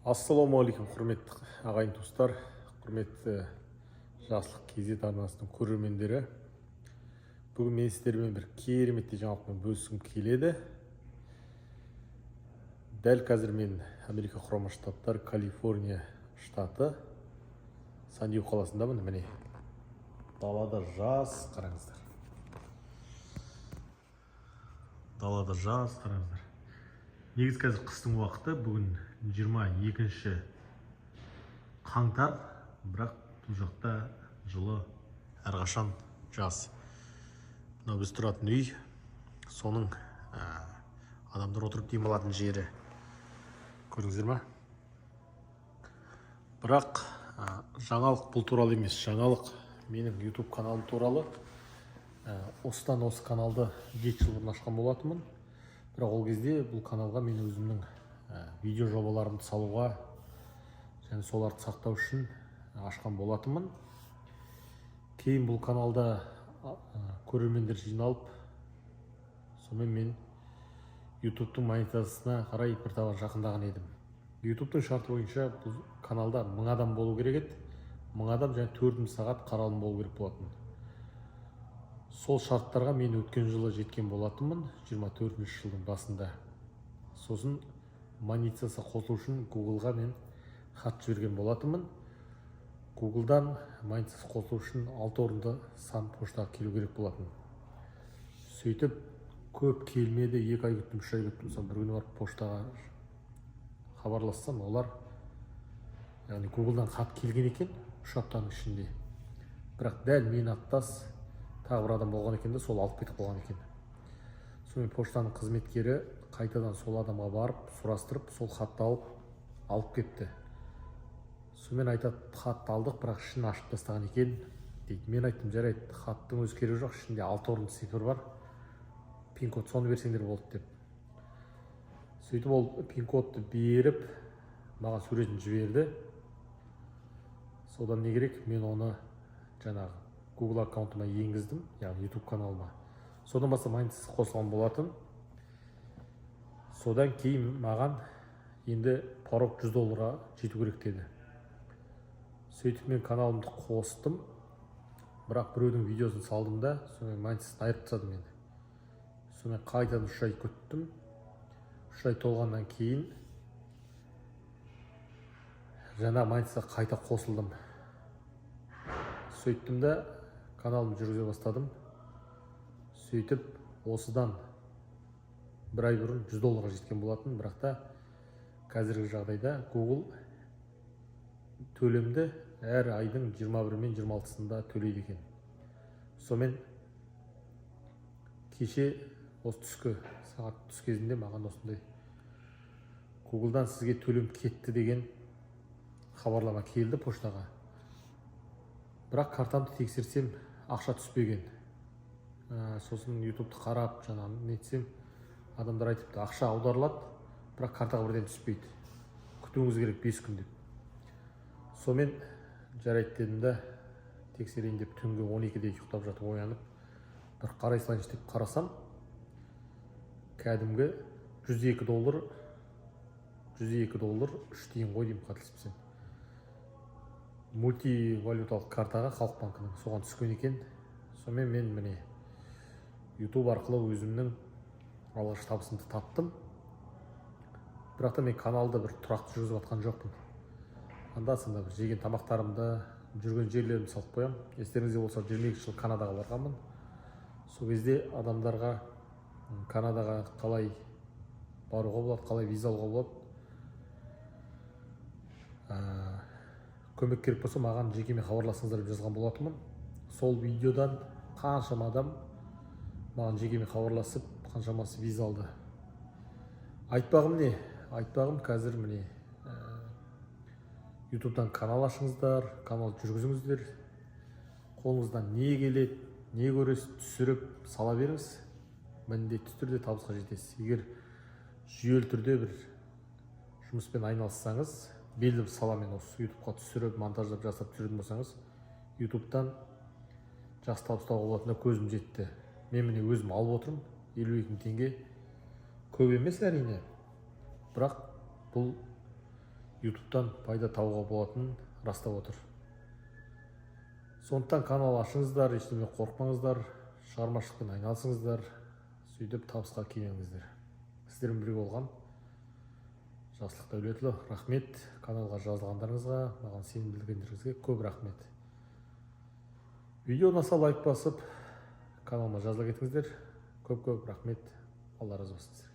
Ассалаумағалейкум, құрметті ағайын туыстар, құрметті Жақсылық KZ арнасының көрермендері! Бүгін мен сіздермен бір кереметтей жаңалықпен бөліскім келеді. Дәл қазір мен Америка Құрама Штаттар, Калифорния штаты, Сан Диего қаласындамын. Міне, далада жаз, қараңыздар, далада жаз, қараңыздар. Негізі қазір қыстың уақыты, бүгін 22 қаңтар, бірақ бұл жақта жылы, әрқашан жаз. Мынау біз тұратын үй, соның адамдар отырып демалатын жері, көрдіңіздер ма? Бірақ жаңалық бұл туралы емес, жаңалық менің YouTube каналым туралы. Осыдан осы каналды 7 жыл бұрын ашқан болатынмын, бірақ ол кезде бұл каналға мен өзімнің видео жобаларымды салуға және соларды сақтау үшін ашқан болатынмын. Кейін бұл каналда көрермендер жиналып, сонымен мен Ютубтың монетизациясына қарай бірталай жақындаған едім. Ютубтың шарты бойынша бұл каналда 1000 адам болу керек еді, 1000 адам және 4000 сағат қаралым болу керек болатын. Сол шарттарға мен өткен жылы жеткен болатынмын, 24 жылдың басында. Сосын монетизация қосылу үшін Гуглға мен хат жіберген болатынмын. Гуглдан монетизация қосылу үшін алты орынды сан поштаға келу керек болатын. Сөйтіп көп келмеді, 2 ай күттім, 3 ай күттім. Соны бір күні барып поштаға хабарлассам, олар, яғни Гуглдан хат келген екен 3 аптаның ішінде, бірақ дәл мен аттас тағы бір адам болған екен да, сол алып кетіп қалған екен. Сонымен поштаның қызметкері қайтадан сол адамға барып сұрастырып, сол хатты алып кетті. Сонымен айтады: «Хатты алдық, бірақ ішін ашып тастаған екен», – дейді. Мен айттым: «Жарайды, хаттың өзі керегі жоқ, ішінде алты орынды цифр бар, пин код, соны берсеңдер болды», – деп. Сөйтіп ол пин кодты беріп, маған суретін жіберді. Содан не керек, мен оны жаңағы Google аккаунтыма енгіздім, яғни YouTube каналыма. Содан бастап монетизация қосылған болатын. Содан кейін маған енді порог 100 долларға жету керек деді. Сөйтіп мен каналымды қостым, бірақ біреудің видеосын салдым да, сонымен монетизациясын айырып тастадым енді. Сонымен қайтадан 3 ай күттім. 3 ай толғаннан кейін жаңа монетизация қайта қосылдым. Сөйттім да каналымды жүргізе бастадым. Сөйтіп осыдан бір ай бұрын 100 долларға жеткен болатын. Бірақ та қазіргі жағдайда Google төлемді әр айдың 21 мен 26-сында төлейді екен. Сонымен кеше осы түскі сағат, түс кезінде маған осындай Гуглдан «Сізге төлем кетті» деген хабарлама келді поштаға. Бірақ картамды тексерсем, ақша түспеген. Сосын Ютубты қарап, жаңағы нетсем, адамдар айтыпты: «Ақша аударылады, бірақ картаға бірден түспейді, күтуіңіз керек 5 күн», – деп. Сонымен «Жарайды» дедім да, тексерейін деп түнгі 12-де ұйықтап жатып оянып, бір қарай салайыншы деп қарасам, кәдімгі 102 доллар, 102 доллар 3 тиын ғой деймін, қателеспесем, мультивалюталық картаға, Халық банкінің, соған түскен екен. Сонымен мен, міне, Ютуб арқылы өзімнің алғашқы табысымды таптым. Бірақ та мен каналды бір тұрақты жүргізіп жатқан жоқпын. анда санда бір жеген тамақтарымды, жүрген жерлерімді салып қоямын. Естеріңізде болса, 22 жыл Канадаға барғанмын. Сол кезде адамдарға Канадаға қалай баруға болады, қалай виза алуға болады, көмек керек болса, маған жекеме хабарласыңыздар деп жазған болатынмын. Сол видеодан қаншама адам маған жекеме хабарласып, қаншамасы виза алды. Айтпағым не? Айтпағым, қазір, міне, Ютубтан канал ашыңыздар, канал жүргізіңіздер. Қолыңыздан не келеді, не көресіз, түсіріп сала беріңіз, міндетті түрде табысқа жетесіз. Егер жүйелі түрде бір жұмыспен айналыссаңыз, белгілі бір саламен, осы Ютубқа түсіріп, монтаждап, жасап түсіретін болсаңыз, Ютубтан жақсы табыс табуға болатынына көзім жетті. Мен, міне, өзім алып отырмын 52 000 теңге. Көп емес, әрине, бірақ бұл Ютубтан пайда табуға болатынын растап отыр. Сондықтан канал ашыңыздар, ештеме қорықпаңыздар, шығармашылықпен айналысыңыздар, сөйтіп табысқа кенеліңіздер. Сіздермен бірге болған Жақсылық Дәулетұлы. Рахмет каналға жазылғандарыңызға, маған сенім білдіргендеріңізге көп рахмет. Видео ұнаса, лайк басып, каналыма жазыла кетіңіздер. Көп көп рахмет, Алла разы болсын сіздерге.